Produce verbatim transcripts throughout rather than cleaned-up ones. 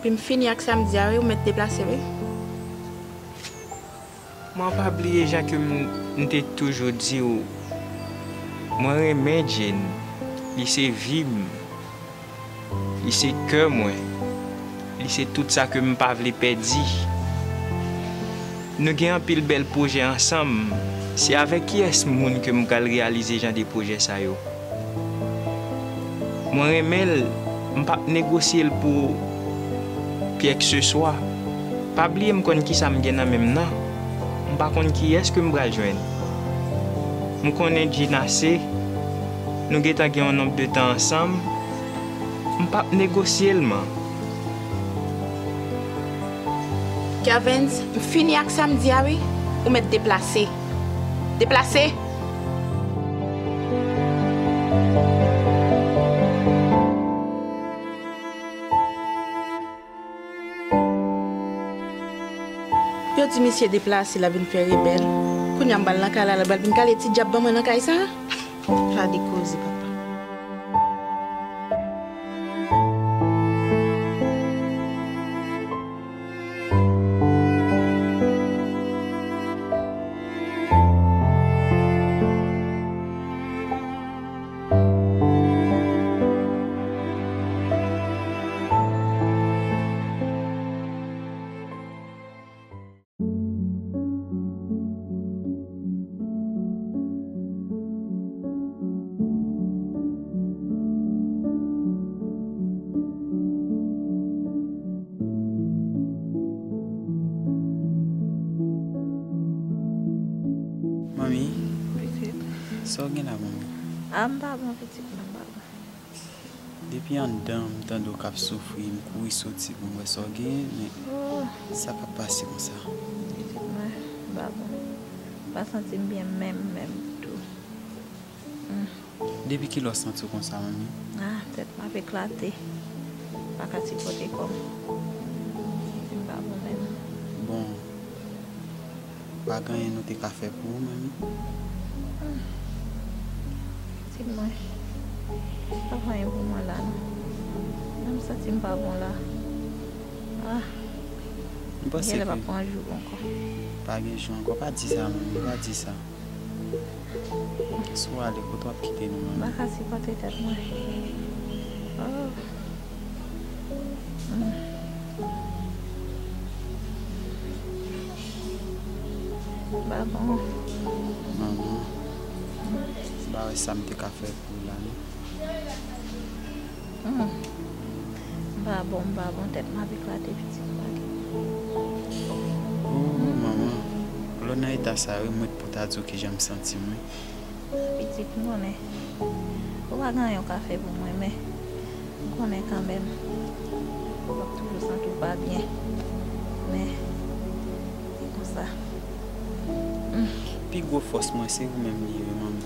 Epi m fini ak sa m di a wi, ou mèt deplase wi. Mwen pa bliye jan ke m, m te toujou di w, mwen renmen Jane, li se vi m, li se kè mwen, li se tout sa ke m pa vle pèdi. Nou gen anpil bèl pwojè ansanm, se avèk kiyès moun ke m pral reyalize jan de pwojè sa yo? Mwen renmen l, m p ap negosye l pou kèkseswa. Pa bliye m konn kisa m gen nan men m nan. M pa konn kiyès ke m pral jwenn. M konnen Jane ase, nou gentan gen yon nonb de tan ansanm, m p ap negosye l man. Kervens, m fini ak sa m di a wi, ou mèt deplase. Deplase! Yo di misye deplase, l ap vin fè rebèl. Kounye a m pral nan kay la, l pral vin kale ti dyab ban mwen nan kay sa. Gade koze, papa. Manmi, pitit, sa w gen la, manmi? A, m pa bon, pitit mwen, m pa bon. Depi anndan, m tande w k ap soufri, m kouri soti pou m wè sa w genyen, men sa k ap pase konsa? Pitit mwen, m pa bon. M pa santi m byen menm, menm tou. Hmm. Depi kilè w santi w konsa, manmi? Ah, tèt m ap eklate. M pa ka sipote kò m. M pa bon menm. Bon, pa gen anyen nou te ka fè pou ou, manmi? Hmm. Pitit mwen, pa gen anyen pou mwen la, non. Menm santi m pa bon la. Ah. M panse ke pa gen jou ankò. Pa gen jou ankò, pa di sa, manmi, pa di sa. Si w ale, kote w ap kite nou, manmi? M pa ka sipòte tèt mwen. Oh. Mm. M pa bon. Manman, m pa wè sa m te ka fè pou w la, non. Hmm. M pa bon, m pa bon, tèt m ap eklate, pitit, m pa gen. Oh, manman. Lè w nan eta sa, wi, m ret pou w ta di w kijan m santi m, wi. Pitit, m konnen ou pa gen anyen w ka fè pou mwen, men m konnen kanmenm w ap toujou santi w pa byen. Men, se konsa. Hmm. Pi gwo fòs mwen, se ou menm li ye, wi, manmi.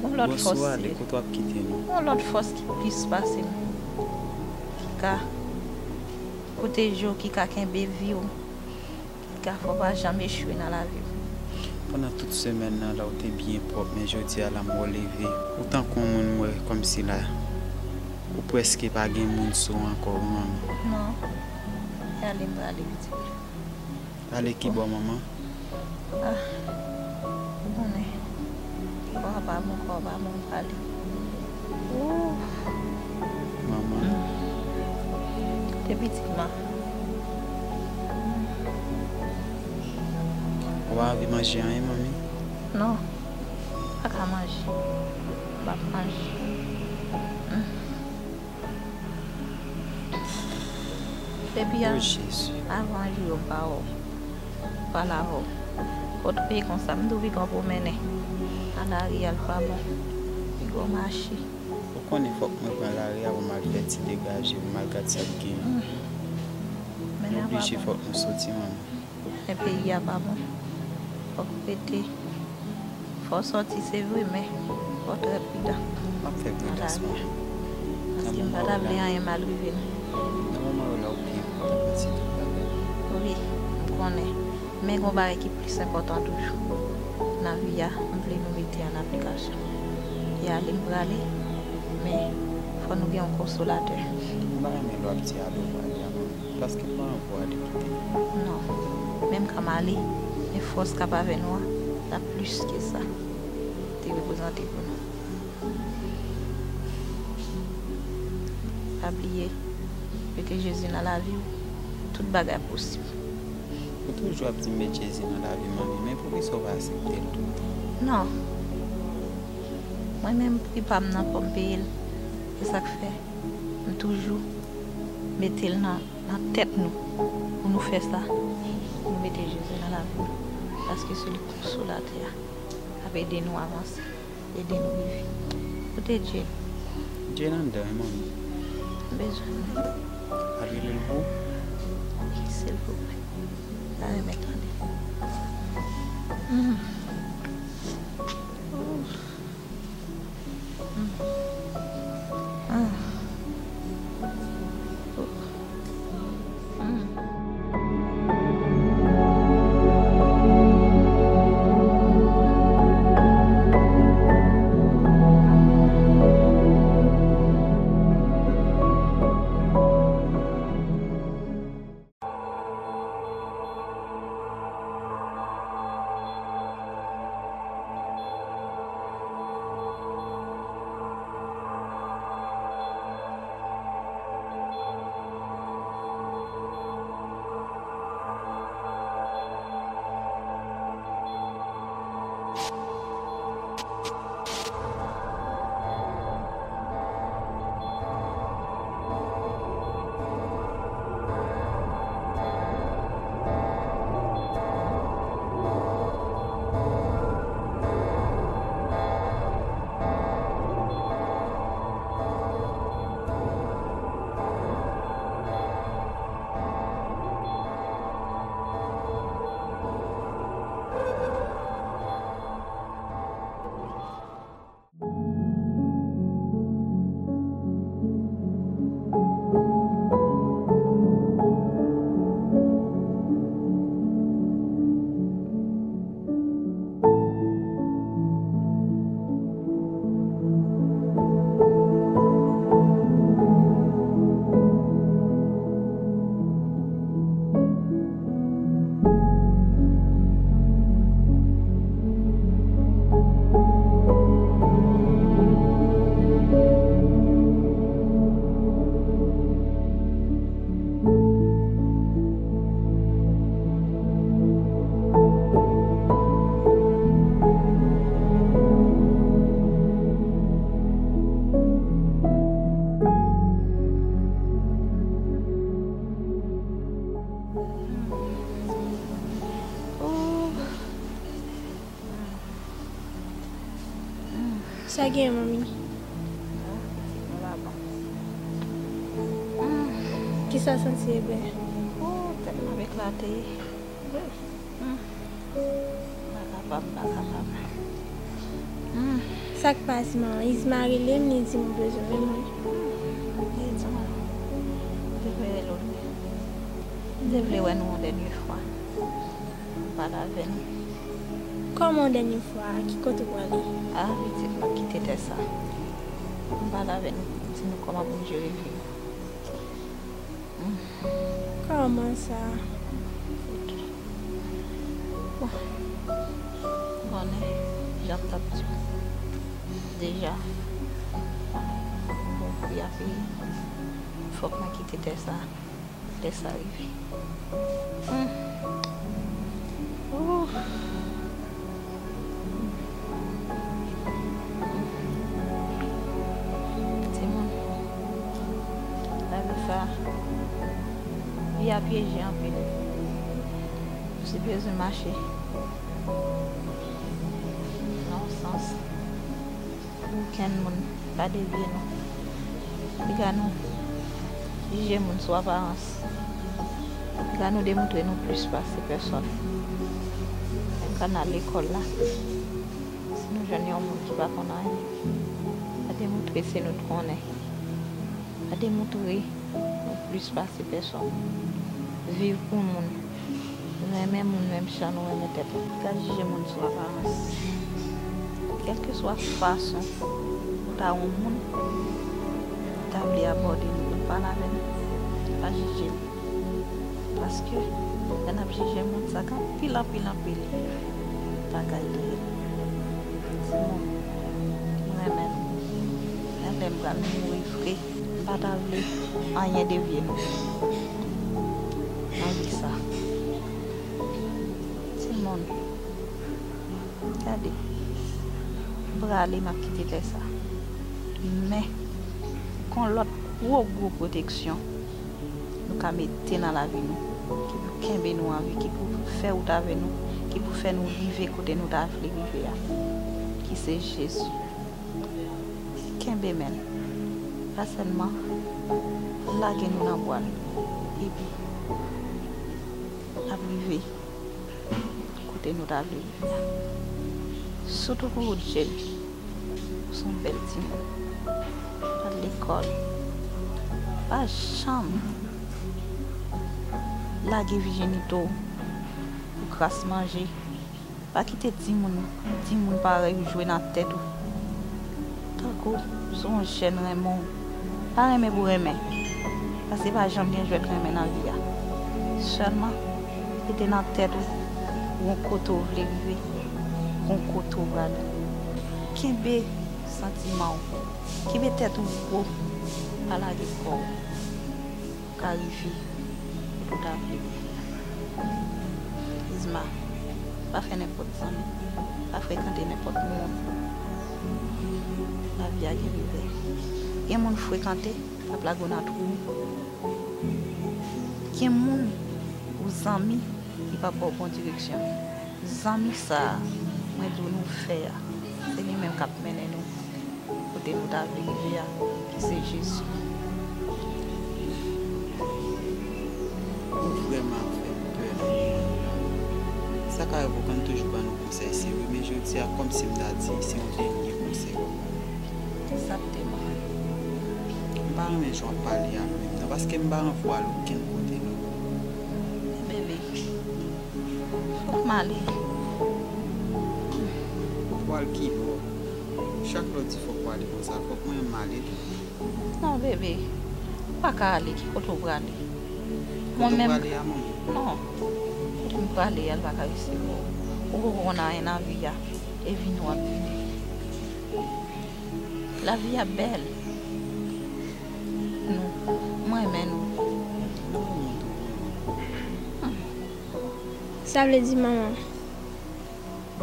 Gon lòt fòs, si w ale, kote w ap kite nou? Gon lòt fòs ki plis pase m, ki ka pwoteje w, ki ka kenbe vi w, ki ka fè w pa janm echwe nan lavi w. Pandan tout semèn nan la, ou te byen pwòp, men jodi a la, m wè w leve. Ou tankou yon moun m wè kòmsi la, ou prèske pa gen moun sou w ankò, wi, manmi. Non. E ale, m prale, pitit. Ale kibò, manman? Ah, ou konnen, kò a pa bon, kò a pa bon, m prale. Ooh. Manman. Hmm. Te pitit mwen. Ou pa anvi manje anyen, manmi? Non, m pa ka manje. M p ap manje. Hmm. Epi a, oh, Jezi, avan jou yo m pa wè w, m pale avè w. Kot w ye konsa, m tou pi gon pwomennen. Nan lari a l pa bon. Pi gon mache. Ou konnen fòk mwen pran lari a pou m al fè ti degaje, pou m al gad sa k genyen. Hmm. Nou oblije, fòk nou soti, manmi. Men peyi a pa bon. Fòk w rete. Fò w sòti, se vre, men fò w trè pridan. M ap fè pridans mwen. Paske m pa ta vle anyen mal rive m. Nan moman yo la, ou pi enpòtan pase tout bagay. Wi, m konnen. Men gon bagay ki plis enpòtan toujou. Nan vi a, m vle nou mete an aplikasyon. E ale m prale, men fò nou gen yon konsolatè. M pa renmen lè w ap di ale w prale a, manmi. Paske m pa anvi w ale kite m. Non. Menm ka m ale, men fòs k ap avè nou an, l ap plis ke sa te reprezante pou nou. Pa bliye, mete Jezi nan lavi w, tout bagay posib. Ou toujou ap di m met Jezi nan lavi m, manmi, men poukisa w pa aksepte l toutan? Non. Mwen menm, pri pa m nan fò m peye l. Se sa k fè m toujou mete l nan, nan tèt nou pou nou fè sa. Nou mete Jezi nan lavi nou. Paske se li konsolatè a k ap ede nou avanse, ede nou rive. Kote Dje? Dje nan anndan wi, manmi. M bezwen l. Al rele l pou ou? Wi, silvouplè. M ta renmen tande. Mm. Ooh. Mm. Ah. Ooh. Mm. Sa gen, manmi? Kisa w santi, Eber? Oh, tèt mwen ap eklate. Hmm. M pa kapab, m pa kapab. Hmm. Sa k pase, manman? Isma rele m, li di m ou bezwen m, wi. Li di mwen, m te vle rele w tou. M te vle wè nou yon dènye fwa. Pale avè nou. Kòman dènye fwa a? Ki kote w prale? Ah, pitit, m ap kite tè sa. M pale avè nou, di nou kòman pou n jere vi nou. Hmm. Kòman sa? Bon, m konnen, jan m t ap di w deja, m gon pri a peye. Fòk mwen kite tè sa. Lè sa rive. Hmm. Ooh. Timoun, lavi sa, vi a pyeje anpil. Ou sipoze mache nan yon sans. Okenn moun pa devye nou. Piga nou jije moun sou aparans. Piga nou demontre nou plis pase pèsòn. Menm kan n al lekòl la, si nou jwenn yon moun ki pa konn anyen, pa demontre se nou t konnen. Pa demontre ou plis pase pèsòn. Viv pou moun. Renmen moun menm jan nou renmen tèt nou. Pa jije moun sou aparans. Kèlkeswa fason ou ta wè yon moun, ou ta vle abòde l, ou pale avè l, pa jije l. Paske lè n ap jije moun, sa gen anpil, anpil, anpil bagay dèyè l. Timoun, m renmen nou. Men lè m pral mouri vre, m pa ta vle anyen devye nou nan vi sa. Timoun, gade, m prale, m ap kite tè sa. Men, gon lòt gwo, gwo pwoteksyon nou ka mete nan lavi nou, ki pou kenbe nou an vi, ki pou fè wout avè nou, ki pou fè nou rive kote nou ta vle rive a, ki se Jezi. Kenbe men l. Pa sèlman lage nou nan bwa l, epi n ap rive kote nou ta vle rive a. Sitou pou Woodjel, ou se yon bèl timoun. Al lekòl. Pa janm lage vijinite w pou kras manje. Pa kite timoun, timoun parèy ou jwe nan tèt ou. Tankou se yon jèn renmen w. Pa renmen pou renmen. Paske pa janm gen jwèt renmen nan vi a. Sèlman, mete nan tèt ou, gon kote w vle rive, gon kote w prale. Kenbe santiman w. Kenbe tèt ou wo. Pa lage kò w. Ka rive kote w ta vle rive a. Izma, pa fè nenpòt zanmi, pa frekante nenpòt moun. Lavi a gen revè. Gen moun frekante, l ap lage w nan twou. Gen moun ou zanmi, li p ap ba w bon direksyon. Zanmi sa a, mwen di w nou fè a, se li menm k ap mennen nou kote nou ta vle rive a, ki se Jezi. Ou vrèman ap fè m pè nan moman yo la. Sa ka rive w konn toujou ban nou konsèy serye, men jodi a, kòmsi m ta di se yon dènye konsèy w ap ban nou. Egzakteman. M pa renmen jan w ap pale a menm non, paske m pa anvi w al okenn kote non. Bebe, fòk m ale. Pou al ki bò? Chak lè w di fòk w ale konsa, fòk mwen menm m ale tou. Non, bebe, ou pa ka ale. Ki kote w prale? Kote w prale a, manmi? Non. Kote m prale a, l pa ka resevwa w. Ou poko konn anyen nan vi a. E vini w ap vini. Lavi a bèl. Nou, mwen renmen nou. Mwen renmen w tou, manmi. Sa vle di, manman,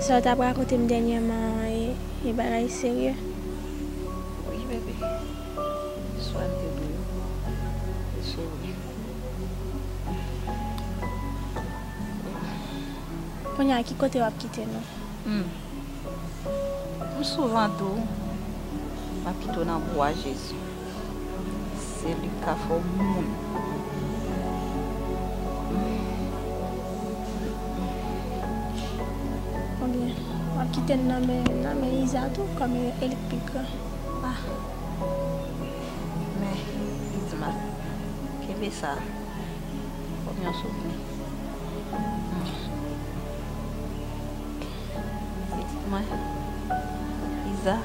sa w t ap rakonte m dènyèman an, e, e bagay serye? Wi, bebe. Sa m te di w yo, se vre. Kounye a, ki kote w ap kite nou? Hmm. M souvan di w, m ap kite w nan bra Jezi. Se li k ka fè w moun. Ebyen, w ap kite n nan men, nan men Iza tou, kòm e, e li k pi gran. Ah. Men, Izma, kenbe sa kòm yon souvni. Hmm. Pitit mwen, Iza,